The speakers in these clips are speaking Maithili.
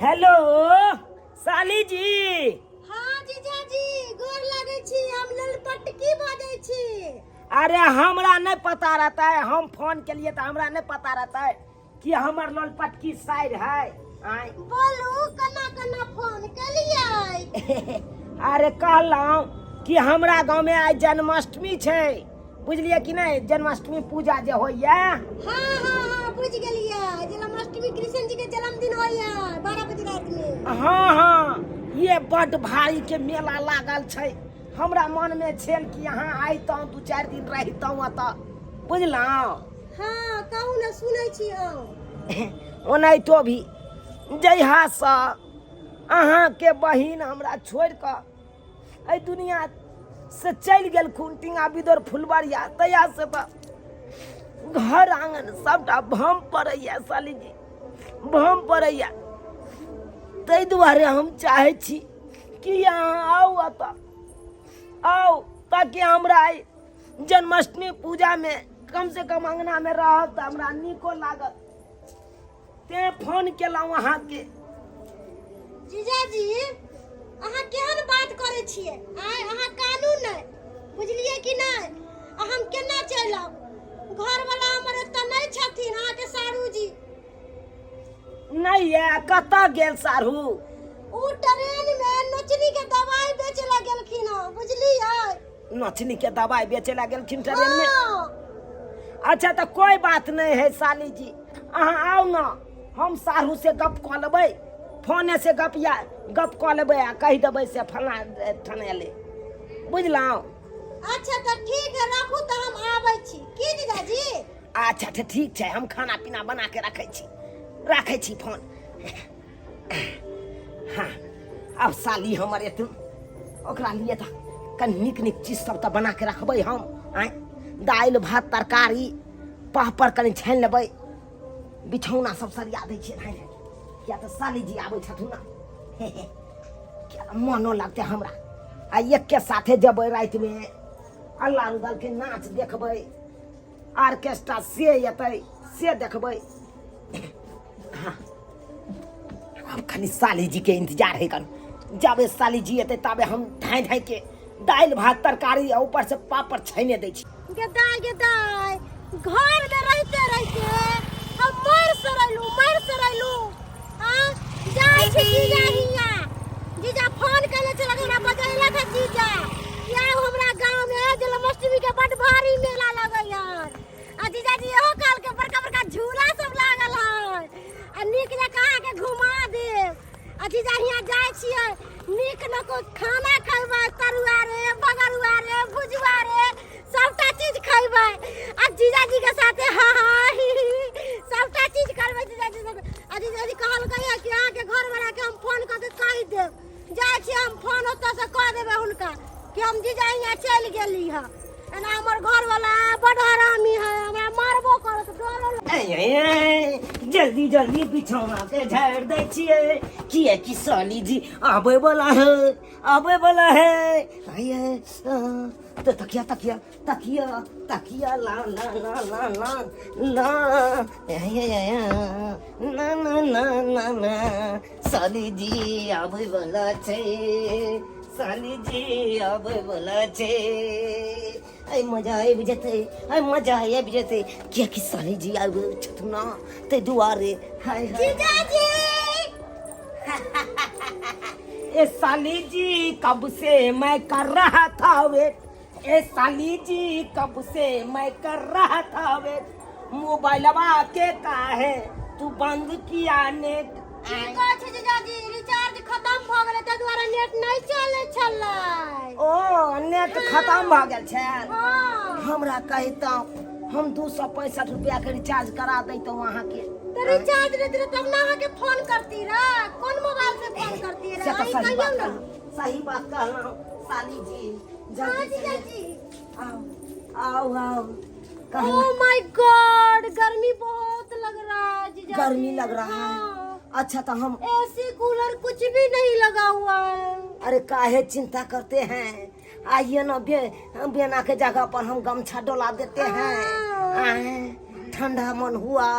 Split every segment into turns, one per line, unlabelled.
हेलो साली जी।
हाँ जीजाजी, गोर लगै छी, हम ललपटकी बजै छी।
अरे हमरा नहीं पता रहता है, हम फोन के लिए तो हमरा नहीं पता रहता है कि हमर ललपटकी साइड है। आय।
बोलू, केना केना फोन केलियै?
अरे कहलहुँ कि हमरा गाँवमे आइ जन्माष्टमी छै, बुझलियै कि नहि? जन्माष्टमी पूजा जे होइया।
हाँ हाँ हाँ, बुझ गेलियै। जन्माष्टमी कृष्ण जी के जन्मदिन होइया 12 बजे राति में।
हाँ हाँ, ये बड भारी के मेला लागल छै। हमरा मन में छल कि यहाँ आइतहुँ, 2-4 दिन रहितहुँ एतऽ, बुझलहुँ?
हाँ, कहू ने, सुनै छी हम।
ओनाहितो भी जहियासँ अहाँके बहिन हमरा छोड़ि कऽ एहि दुनिया से चलि गेलखुन टींगा बिदोर फुलबरिया, तहियासँ तऽ घर आङ्गन सबटा भम पड़ैया साली जी, भम पड़ैया। ताहि दुआरे हम चाहै छी कि अहाँ आउ, एतऽ आउ, ताकि हमरा एहि जन्माष्टमी पूजामे कम से कम अङ्गनामे रहब तऽ हमरा नीको लागत। तें फोन केलहुँ अहाँके।
जीजाजी, अहाँ केहन बात करै छियै? आय, अहाँ कानू नहि, बुझलियै कि नहि? आ हम केना चलि आउ? घरवला हमर एतऽ नहि छथिन, अहाँके साढ़ू जी।
नहि ये, कतऽ गेल साढ़ू?
ओ ट्रेन मे नोचनी के दवाई बेचे ला गेलखिन हँ, बुझलियै?
नोचनी के दवाई बेचे ला गेलखिन ट्रेन में?
हाँ।
अच्छा, तऽ कोई बात नहीं है साली जी, अहाँ आउ ना, हम साढ़ू से गप कऽ लेबै, फोने से गप या गप कऽ लेबै आ कहि देबै से फलाँ ठाने ले, बुझलहुँ?
अच्छा, तऽ ठीक है, राखू तऽ हम आबै छी की जीजाजी?
अच्छा अच्छा, ठीक छै, हम खाना पीना बना के रखै छी, राखै छी फोन। हाँ, अब साली हमर एतुन, ओकरा लिए तऽ कनि नीक नीक चीज सब तऽ बना के रखबै हम। आँय, दालि भात तरकारी पापड़ कनि छानि लेबै, बिछौना सब सरिया दै छियै धाँइ धाँइ, किया तऽ साली जी आबै छथुन ने। हे हे, किया मनो लगतै हमरा। आ एके साथे जेबै रातिमे, अल्लाह रुदल के नाच देखबै, ऑर्केस्ट्रा से एतै से देखबै। हाँ, अब खाली साली जी के इंतजार है कन, जाबे साली जी एतै ताबे हम धाँइ धाँइ के दालि भात तरकारी आ ऊपर से पापड़ छाइने दै छी।
गेदाय गेदाय, घर में रहते रहते हम मर सड़लू, मर सड़लू। हाँ, जाइ छी जीजा हिया। जीजा फोन केने छलक, हमरा बजेलक है जीजा कि आउ हमरा गाँव में जन्माष्टमी के बड भारी मेला लगैया। आ जीजाजी इहो कहलकै बड़का बड़का झूला सब लागल है आ नीक जकाँ अहाँके घुमा देब। आ जीजा हियाँ जाइ छियै, नीक नको खाना खैबै, तरुआ रे, बगरुआ रे, भुजुआ रे, सबटा चीज खैबै। आ जीजाजी के साथे हा हा ही ही सबटा चीज करबै जीजाजी साथे। आ जीजाजी कहलकै है कि अहाँके घरवला के हम फोन कऽ के कहि देब। जाइ छियै, हम फोन ओतऽसँ कऽ देबै हुनका कि हम जीजा हियाँ चलि गेली हँ। एना हमर घरवला बड हरामी है, हमरा मारबो करत, डरो
ऐ, जल्दी जल्दी बिछौना के झाड़ि दै छियै, किए कि साली जी आबै वाला है, आबै वाला है। आइए, तो तकिया तकिया तकिया तकिया ला ला ला ला ला ला, ऐ, ऐ, ऐ, ना ना ना ना ना, साली जी आबै वाला छै, साली जी आबै वाला छै। ऐ मजा आबि जेतै, ऐ मजा आबि जेतै, किएकि साली जी आबि छथुन ना, ताहि दुआरे। हाय हाय।
जीजाजी।
ए साली जी, कब से मैं कर रहा था वेट, ए साली जी, कब से मैं कर रहा था वेट, मोबाइलवा के काहे तू बंद किया नेट?
की कहै छै जीजाजी? रिचार्ज खत्म भऽ गेलै, ताहि दुआरे नेट नहि चलै छलै।
ओ, नेट खत्म भऽ गेल छै?
हाँ।
हमरा कहितहुँ, हम 265 रुपया के रिचार्ज करा दैतहुँ अहाँके।
तऽ रिचार्ज रहती रहे तब ना अहाँके फोन करती रहे। कोन मोबाइल से फोन करती
से
रहे?
तऽ
अहीं
सही
कहियौ
बात
ने।
कहलहुँ, सही बात कहलहुँ साली जी।
हाँ।
जल्दी से
जीजाजी।
आओ आओ आओ।
ओ
कहलहुँ
my God, गर्मी बहुत लग रहा है जीजा।
गर्मी लग रहा है?
हाँ।
अच्छा, तो हम
एसी कूलर कुछ भी नहीं लगा हुआ है।
अरे काहे चिंता करते हैं? आइए ना, बेना के जगह पर हम गमछा डोला देते हैं।
हाँ।
आए, ठंडा मन हुआ?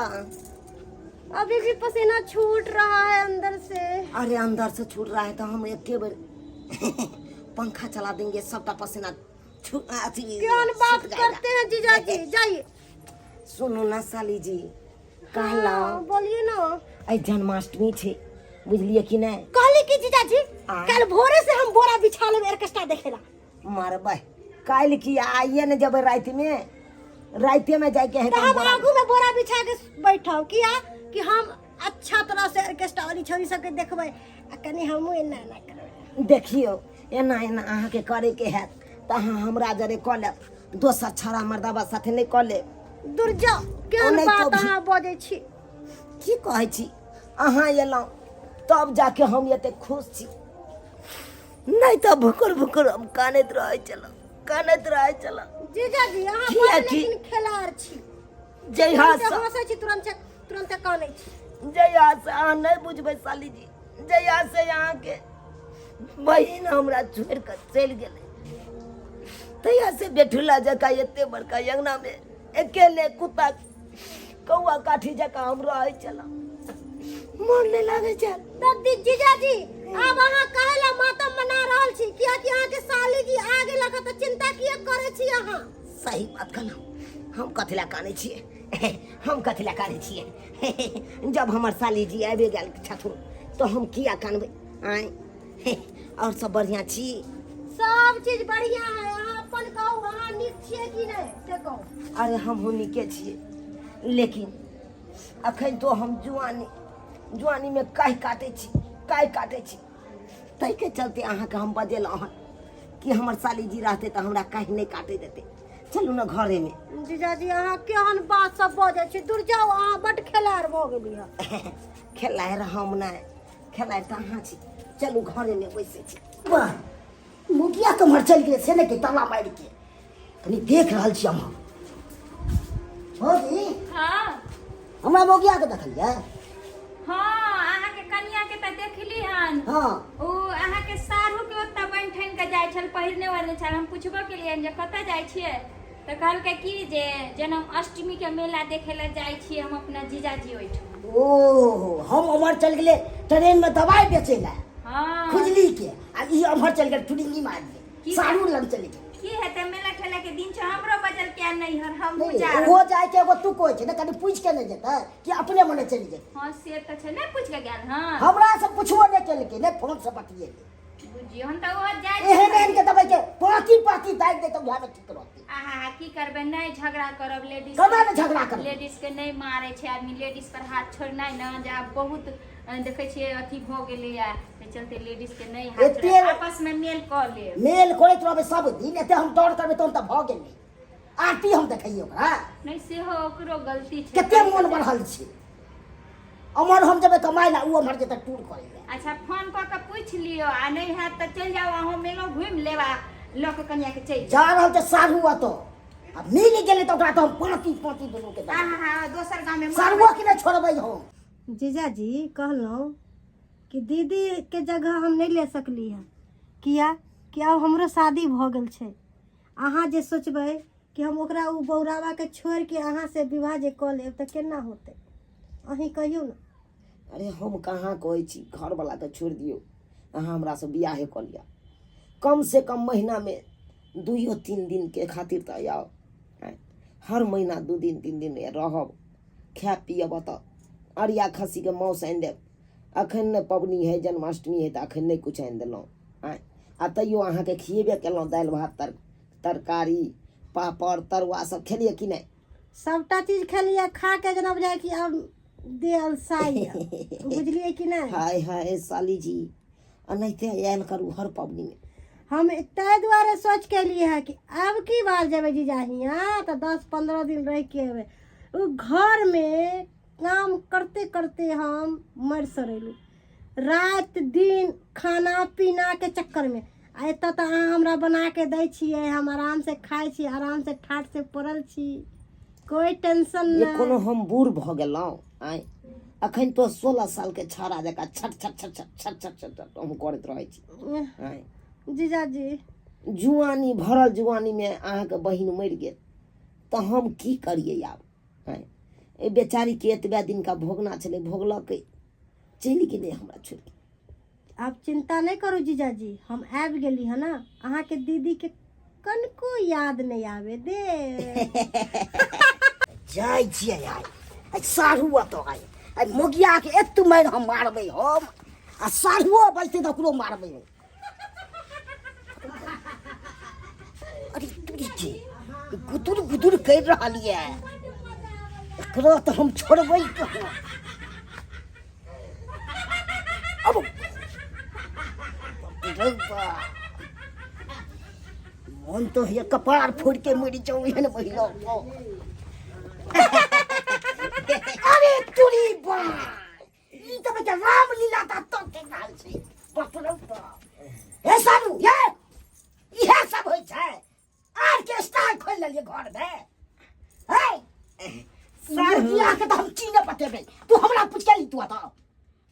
अभी भी पसीना छूट रहा है अंदर से।
अरे अंदर से छूट रहा है तो हम एक बेर पंखा चला देंगे, सबका पसीना अथी
केहन बात
सूख जाएगा।
करते हैं जीजाजी, जाइए।
सुनू ना साली जी, कहलहुँ।
हाँ, बोलिए ना।
आइ जन्माष्टमी छै, बुझलियै कि नहि?
कहली कि जीजाजी,
आ?
कल भोरे से हम बोरा बिछा लेब ऑर्केस्ट्रा देखेला।
मारबै काल्हि की, आइए ने जेबै रातिमे, रातिमे जाइके है।
तो हम आगू में बोरा बिछा के बैठब, किया कि हम अच्छा तरह से ऑर्केस्ट्रा वाली छौरी सबके देखबै आ कनी हमहूँ एना एना करबै।
देखियौ, एना एना अहाँके करैके हैत तऽ अहाँ हमरा जरे कऽ लेब, दोसर छौड़ा मर्दाबा साथे नहि कऽ लेब।
दूर जाओ, केहन
ओनाहितो
बात अहाँ बजै छी।
की कहै छी, अहाँ एलहुँ तब जाके हम एते खुश छी, नहि तऽ भुकुर भुकुर हम कानैत रहै छलहुँ, कानैत रहै छलहुँ।
जीजाजी, अहाँ
किया
बड़ लेकिन खेलाड़ छी।
जहिया
तुरन्ते
से
हँसै छी, तुरन्ते तुरन्ते कानै छी।
जहिया से अहाँ नहि बुझबै साली जी, जहिया से अहाँके बहिन हमरा छोड़ि कऽ चलि गेलै तहिया से बेठुला जकाँ एते बड़का अंगनामे अकेले कुत्ता कौआ काठी जकाँ हम रहै छलहुँ, मन नहि लागै छल।
तऽ जीजाजी, आब अहाँ कहै ला मातम मना रहल छी, कियाकि अहाँके साली जी आ गेलक तऽ चिंता किया करै छी अहाँ?
सही बात कहलहुँ। हम कथी लए कानै छियै? हम कथी लए कानै छियै? जब हमर साली जी आबि गेल छथुन तऽ हम किया कानबै? आँय, आओर सब बढ़िआँ छी?
सब चीज बढ़िया है। अहाँ अपन कहू, अहाँ नीक छियै कि नहि से कहू।
अरे हमहूँ नीके छियै, लेकिन अखन तो हम जुआनी जुआनीमे काहि काटै छी, काहि काटै छी, ताहिके चलते अहाँके हम बजेलहुँ हन कि हमर साली जी रहतै तऽ हमरा काहि नहि काटै देतै। चलू ने घरेमे।
जीजाजी, अहाँ केहन बात सब बजै छी? दूर जाउ, अहाँ बड्ड खेलाड़ भऽ गेली हँ।
खेलाइ हम नहि, खेलाइ तऽ अहाँ छी। चलू घरेमे बैसै छी। वाह, मुखिया कम्हर चलि गेलै से नहि कि ताला मारि के कनि देख रहल छी हम। भौजी।
हाँ।
हमरा मोगिया के देखलियै?
हाँ, अहाँके कनिया के तऽ देखली हन।
हाँ।
ओ अहाँके साढ़ू के ओतऽ बनि ठनि के जाइ छल, पहिरने ओढ़ने छल। हम पुछबो केलियनि जे कतऽ जाइ छियै, तऽ कहलकै कि जे जन्माष्टमी के मेला देखे लए जाइ छियै हम अपना जीजाजी ओहिठाम।
ओ हम उम्हर चलि गेलियै ट्रेन में दवाई बेचै लए।
हाँ।
खुजली के, आ ई उम्हर चलि गेल टुरिंगी मारि।
की?
सारू लग चलि गेल।
की हेतै, मेला ठेला के दिन छै, हमरो बजल किया नहीं हर हम
नहीं,
जा
ओहो जाय के एगो तुक होइ छै ने, कनि पूछि के नहि जेतै कि अपने मने चलि जेतै?
हाँ, से तऽ छै, नहि पूछ के गेल। हाँ,
हमरा से पुछबो नहि केलकै, नहि फोन से बतियेलै।
बुझियौ हम तऽ ओहो जाइ
एहन एहन के दबाई के पाकी पाकी दाबि देतौ, वएह में ठीक रहतै।
आहा, की करबै, नहि झगड़ा करब लेडीज।
केना नहि झगड़ा करबै?
लेडीज के नहि मारै छै आदमी, लेडीज पर हाथ छोड़नाइ ने जे आब बहुत देखै छियै अथी भऽ गेलैया, ताहि चलते लेडीज के नहि हाथ छोड़ै, आपस में मेल कऽ लेब।
मेल करैत रहबै सब दिन, एते हम डर करबै तहन तऽ भऽ गेलै। आरती हम देखैयै ओकरा।
नहि, सेहो ओकरो गलती छै।
कते मोन बढ़ल छै। अमर हम जेबै कमाइ लए, ओ अमर जेतै टूर करै लए।
अच्छा, फोन कऽ के पूछि लियौ, आ नहि हैत तऽ चलि जाउ अहूँ, मेलो घुमि लेब आ लऽ कऽ कनिया के चलि
जा रहल छै साढ़ू अतऽ, आ मिल गेलै तऽ ओकरा तऽ हम पाँती पाँती दुनू के
जाउ। आहा हा, दोसर गाँव में
साढ़ुओ के नहि छोड़बै हम।
जीजाजी, कहलहुँ कि दीदीके जगह हम नहि ले सकली हँ, किया कि आब हमरो शादी भऽ गेल छै। अहाँ जे सोचबै कि हम ओकरा ओ बौराबाके छोड़िके अहाँसँ विवाह जे कऽ लेब तऽ केना होतै, अहीं कहियौ ने।
अरे हम कहाँ कहै छी घरवलाके छोड़ि दियौ, अहाँ हमरासँ बियाहे कऽ लिअ। कम से कम महीनामे दुइयो तीन दिनके खातिर तऽ आउ। आँय, हर महीना 2 दिन 3 दिन रहब, खायब पियब, ओतऽ अरिया खस्सीके माँस आनि देब। अखन ने पबनी है, जन्माष्टमी है, तऽ अखन नहि किछु आनि देलहुँ। आँय, आ तैयो अहाँके खिएबे केलहुँ दालि भात तरकारी पापड़ तरुआ सब खेलियै कि नहि?
सबटा चीज खेलियै, खा के जेना बुझाय कि आब देह अलसाइ, बुझलियै कि नहि?
हाय हाय साली जी, एनाहिते आयल करू हर पबनीमे।
हम ताहि दुआरे सोच के एलियै है कि आब की बार जेबै जीजा हियाँ तऽ 10-15 दिन रहि के एबै। ओ घरमे काम करते करते हम मरि सड़ेलहुँ, राति दिन खाना पीनाके चक्करमे। आ एतऽ तऽ अहाँ हमरा बनाके दै छियै, हम आरामसँ खाइ छी, आरामसँ ठाठसँ पड़ल छी, कोइ टेंशन
जे
नहि।
कोनो हम बूढ़ भऽ गेलहुँ? आँय, अखन तो 16 सालके छाड़ा जकाँ छट छट छट छट छट छट छट छट हम करैत रहै छी। आँय
जीजाजी,
जुआनी भरल जुआनीमे अहाँके बहिन मरि गेल तऽ हम की करियै आब? आँय, एहि बेचारीके एतबे दिनका भोगना छलै, भोगलकै, चलि गेलै हमरा छोड़ि के।
आब चिंता नहि करू जीजाजी, हम आबि गेली हँ ने, अहाँके दीदीके कनको याद नहि आबे दे।
जाइ छियै आइ, आइ साढ़ू अतऽ आइ, आइ मोगियाके एत मारि हम मारबै हम, आ साढ़ुओ बजतै तऽ ओकरो मारबै हम। अरे तुरी के गुदुर गुदुर करि रहल यऽ, एकरो तऽ हम छोड़बै कहाँ। अब मन तो ये कपार फोड़ के मरि जाऊं एहन महिला। अरे तुरी बा, ई तऽ बेटा रामलीला ता तो देख रहल छी। बाप रे बाप, हे सारू, ये इहे सब होइ छै। आर्केस्ट्रा खोलि लेलियै घर मे। हे सारू के तऽ हम की नहि बतेबै। तू हमरा पूछ के ली, तू एतऽ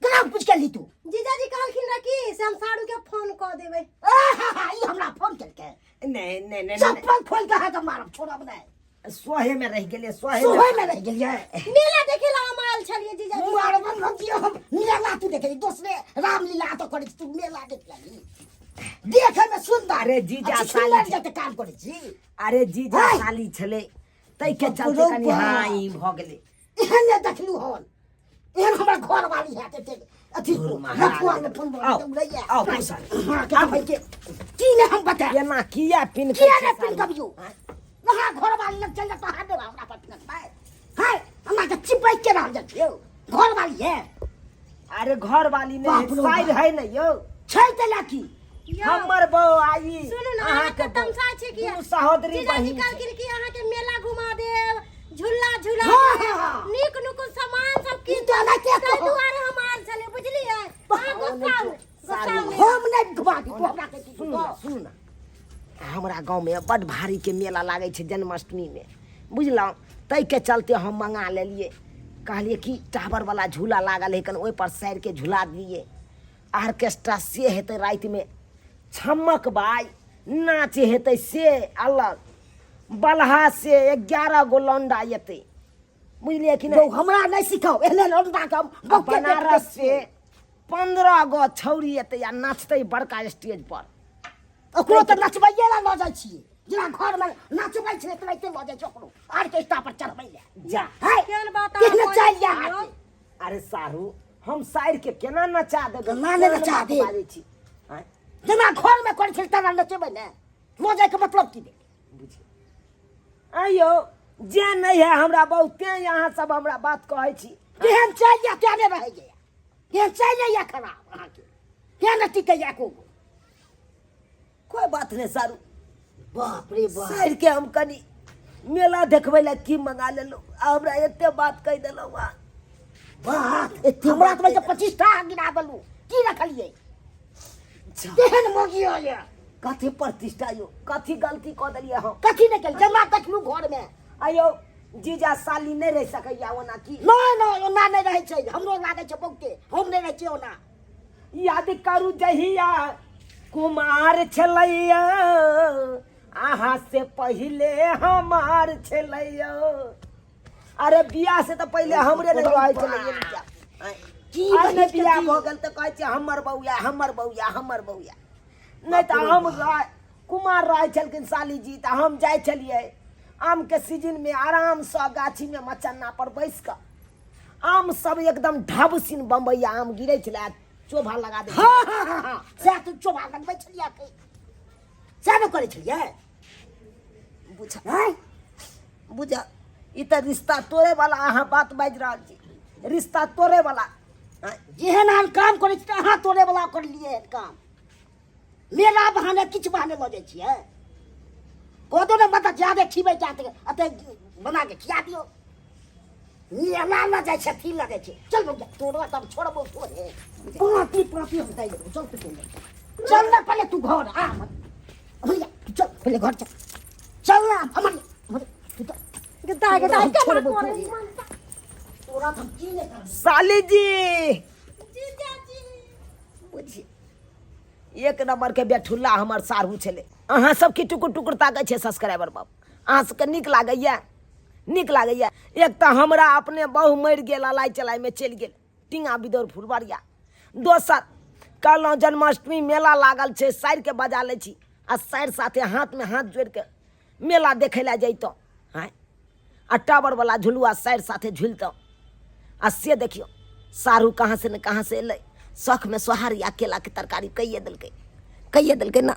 केना पूछ के ली तू?
जीजाजी कहलखिन रह कि से हम सारू के फोन कऽ देबै।
आहा, ई हमरा फोन केलकै?
नहि नहि नहि।
चप्पल खोल के अहाँके मारब, छोड़ब नहि।
सोहे में रहि गेलियै, सोहे।
सोहे में रहि गेलियै।
मेला देखे ला हम आयल छलियै जीजाजी।
मारबन रतियो हम। मेला तू देखे? दोसरे रामलीला तो करै छी, तू मेला देख लेली? देखे में सुंदर।
अरे जीजा
अच्छा,
साली
सुंदर जते काम करै छी।
अरे जीजा
है।
साली छलै ताहिके चलते कनि हाँ ई भऽ गेलै।
एहन नहि देखलू हन, एहन हमरा घर वाली है एते अथी
धुर महाराज।
लफुआ में फोन
आउ,
उड़ैया।
आउ, पैसा।
हाँ, के भाई के की ने हम बताए
एना किया पिन?
किया ने पिन कबियो वहाँ घर वाली लग चल जाता है, हमरा पर पिन पाए है, हमरा के चिपक के रह जाइ छियौ। घर वाली है।
अरे घर वाली
बाप
नहि
रे
साइड
बाप।
है ने यौ।
छै तऽ लाकी।
यौ,
हमर बहू आई
सुनू ने,
अहाँके
अहाँके
बहू।
तमसा छै कि
दू सहोदरी
जीजाजी
बहिन छै।
कहलखिन कि अहाँके मेला घुमा देब, झूला झूला
हाँ,
देब,
हाँ, हाँ।
नीक नुक सामान सब
ई
कीन
तऽ एनाहिते
ताहि
कहब।
दुआरे हम आयल छलियै, बुझलियै? अहाँ गुस्सा गुस्सा नहि।
हम नहि घुमा दी, तू हमरा के की?
सुनू ने, सुनू ने, हमरा गाँवमे बड्ड भारीके मेला लागै छै जन्माष्टमीमे, बुझलहुँ? ताहिके चलते हम मङ्गा लेलियै। कहलियै कि टावरवला झूला लागल हइ कन, ओहिपर साइरके झुला दियै। आर्केस्ट्रा से हेतै रातिमे, छमक बाइ नाच हेतै से अलग, बलहा से 11 गो लौंडा एतै, बुझलियै कि नहि?
यौ, हमरा नहि सिखाउ एहने लौंडा के हम
आ
बहुते देखने
बनारस से
छियै।
15 गो छौरी एतै आ नाचतै बड़का स्टेज पर।
ओकरो तऽ नचबैये लए लऽ जाइ छियै, जेना घरमे नचबै छलै तेनाहिते लऽ जाइ छै ओकरो आर्केस्ट्रा पर चढ़बै लए।
जा
है
केहन बात अहाँ
केहने
बजै
चलि
छियै
जा
यौ?
अरे सारू, हम साइर के केना नचा देबै?
केना नहि
कोन
नचा
बात
देब?
बाजै छी? आँय?
जेना घरमे करै छलै तेना नचेबै ने। लऽ जाइके मतलब की भेल?
बुझि आइयो जे नहि है हमरा बहुते अहाँ सब हमरा बात कहै छी।
केहन चलि जा तेहने रहै जाइए, केहन चलि जाइए खराब अहाँके, केहन नहि टिकैए एको गो।
कोई बात नहीं सारू।
बाप रे बाप,
साइर के हम कनी मेला देखबै लए की मंगा लेलहुँ, आ हमरा एते बात कहि देलहुँ अहाँ।
बात एते हमरा तऽ 25 टा गिरा देलहुँ, की रखलियै? केहन मोगी ये।
कथी प्रतिष्ठा यौ? कथी गलती कऽ देलियै हम?
कथी नहि केलियै, जेना देखलहुँ घरमे।
आयौ जीजा साली नहि रहि सकैया ओना की?
नहि नहि, ओना नहि रहै छै, हमरो लागै छै बहुते, हम नहि रहै छियै ओना।
याद करू जहिया कुमार छलैया, अहाँ से पहिले हमार छलैया। अरे बियाह से तऽ पहिले हमरे लग रहै छलैया।
की
आइ नहि
बहिन
बियाह
के
भऽ गेल तऽ कहै छै हमर बौआ, हमर बौआ, हमर बौआ। नहि तऽ हम कुमार रहै छलखिन साली जी तऽ हम जाइ छलियै आमके सीजनमे, आरामसँ गाछीमे मचन्ना पर बैस कऽ आम सब एकदम ढब सिन बम्बैया आम गिरै छलै आ चोभा लगा दै।
हाँ हाँ हाँ हाँ, सएह तऽ चोभा लगबै छलियै, सएह ने करै छलियै।
बुझ
आँय?
बुझ, ई तऽ रिश्ता तोड़े वाला अहाँ बात बाजि रहल छी, रिश्ता तोड़े वाला।
आँय? जेहन अहाँ काम करै छी तऽ अहाँ तोड़े वाला करलियै हन काम। मेला बहाने किछु बहाने लऽ जाइ छियै। कऽ दो ने मदद, जादे खिबै चाहते एते बना के खिया दियौ। मेला लऽ जाइ छै, अथी लऽ जाइ छै। चल बौआ, तोरो तब छोड़बो तोरे पाँती पाँती हम दै देबौ। चल तू पहिले, चल ना पहिले तू घर आ भैया, तू चल पहिले घर, चल चल ना हमर हमर तू चल।
गदा गदा
हम
केना
छोड़बो
करै
तोरे। तोरा तऽ हम की नहि करब।
साली जी।
जीजाजी।
बुझी एक नंबर के बेठुल्ला हमर साढ़ू छलै। अहाँ सब की टुकुर टुकुर ताकै छियै सब्सक्राइबर बाबू? अहाँ सबके नीक लागैया? नीक लागैया? एक तऽ हमरा अपने बहु मरि गेल, अलाइ चलाइमे चलि गेल टींगा बिदौर फुलबरिया। दोसर
कहलहुँ जन्माष्टमी मेला लागल छै, साइरके बजा लै छी आ साइर साथे हाथमे हाथ जोड़िके मेला देखै लए जैतहुँ। आँय, आ टावरवला झुलुआ साइर साथे झुलितहुँ। आ से देखियौ सारू कहाँ से ने कहाँ से एलै, शौखमे सोहारी आ केलाके तरकारी कैये देलकै, कैये देलकै ना।